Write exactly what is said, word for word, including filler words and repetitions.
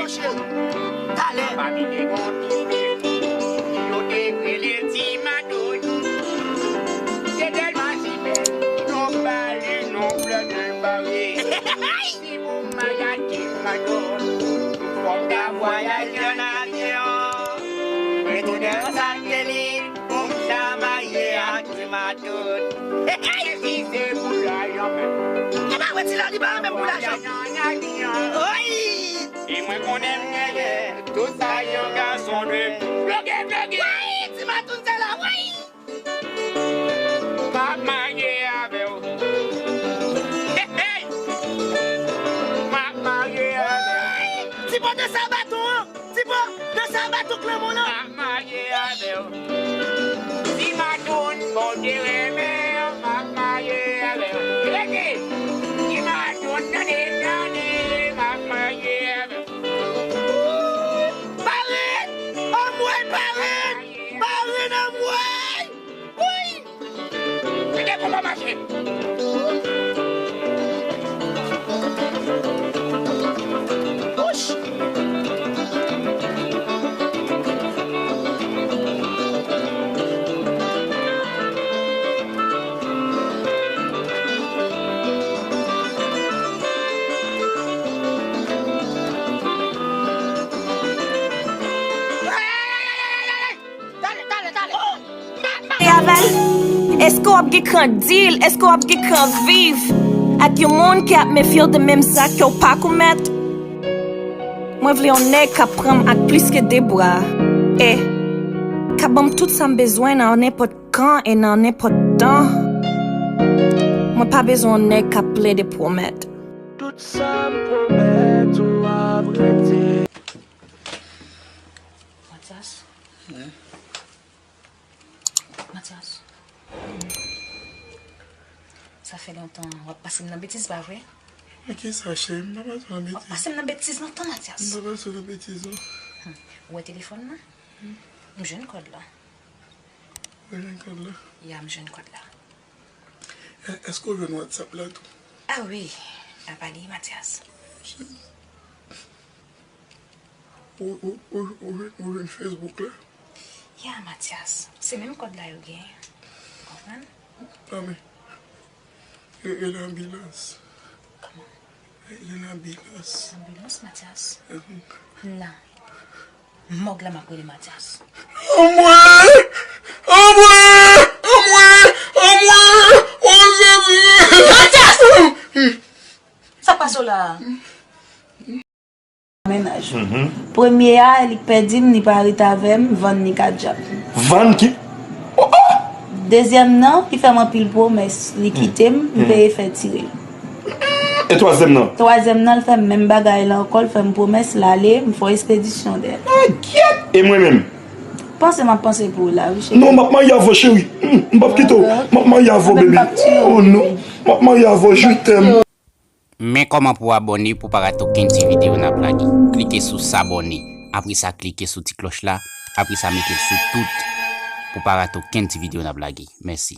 Cheri, talè. Papi te gon ti fi, yo te rele Ti Madout. Se tèlman si bèl, non pa li non flè de pare. Si pou m maryaj Ti Madout, fò m ta vwayaj an avyon. Retounen an satelit, pou m ta marye ak Ti Madout. E si se pou lajan menm. E pa wè ti la li pa renmen pou lajan. Vwayaj an avyon. Oy! E mwen konnen m genyen tout sa yon gason dwe. Bloke, bloke! Woy! Ti Madout se la, woy! M ap marye avè w. Hey, hey! M ap marye avè w. Ti Madout sa baton an! Ti bò, nan sa baton klanmon lan. M ap marye avè w. Si Madout Bondye renmen w, m ap marye avè w. Rete! Si Madout tande, tande, m ap marye avè w. Parenn! Anmwey, parenn! Parenn, anmwey! Woy! Kite konba mache! Wouch! Talè, talè, talè. Avè l? Èske w ap gen kran di l? Èske w ap gen kran viv ak yon moun ki ap mefye w de menm zak ke w pa komèt? Mwen vle yon nèg k ap pran m ak plis ke de bra e k ap ban m tout sa m bezwen nan nenpòt kan e nan nenpòt tan. Mwen pa bezwen yon nèg k ap plede pwomèt. Tout sa m pwomèt ou ap rete. Mathias. Wi. Mathias. Sa fè lontan w ap pase m nan betiz, pa vre? Men kisa, cheri? M pa pase w nan betiz. W ap pase m nan betiz lontan, Mathias. M pa pase w nan betiz, non. Hmm. Ou wè telefòn nan? Hmm. M jwenn kòd la. Ou jwenn kòd la? Ya, m jwenn kòd la. E, èske w jwenn WhatsApp la tou? Ah wi, apa li, Mathias? Ou, ou, ou, ou jwenn, ou jwenn Facebook la? Ya, Mathias, se menm kòd la yo gen. Konprann? Tanmen. Rele anbilans. Kòman? Rele anbilans. Anbilans, Mathias? Mhm. Non. Mòg la m ap rele Mathias. Anmwey! Anmwey! Anmwey! Anmwey! O Jezi! Mathias! Sa k pase w la a? Mennaj. Mhm. Premye a, li pèdi m, li pa ret avè m, vann li ka djab. Vann ki? Oh, oh! Dezyèm nan, li fè m anpil pwomès, li kite m, m peye fè tire l. E twazyèm nan? Twazyèm nan, l fè m menm bagay la ankò, l fè m pwomès, l ale, m fè yon espedisyon dèyè l. Ah, gyèt! E mwen menm? Panse m ap panse pou ou la, wi, cheri. Non, m ap marye avè w, cheri. Hmm, m p ap kite w. M ap marye avè w, bebe. Oh, non. M ap marye avè w, je t'aime. Men kòman pou w abòne pou pa rate okenn ti videyo n ap lage. Klike sou s'abonner. Apre sa, klike sou ti klòch la. Apre sa, mete l sou tout pou pa rate okenn ti videyo n ap lage. Mèsi.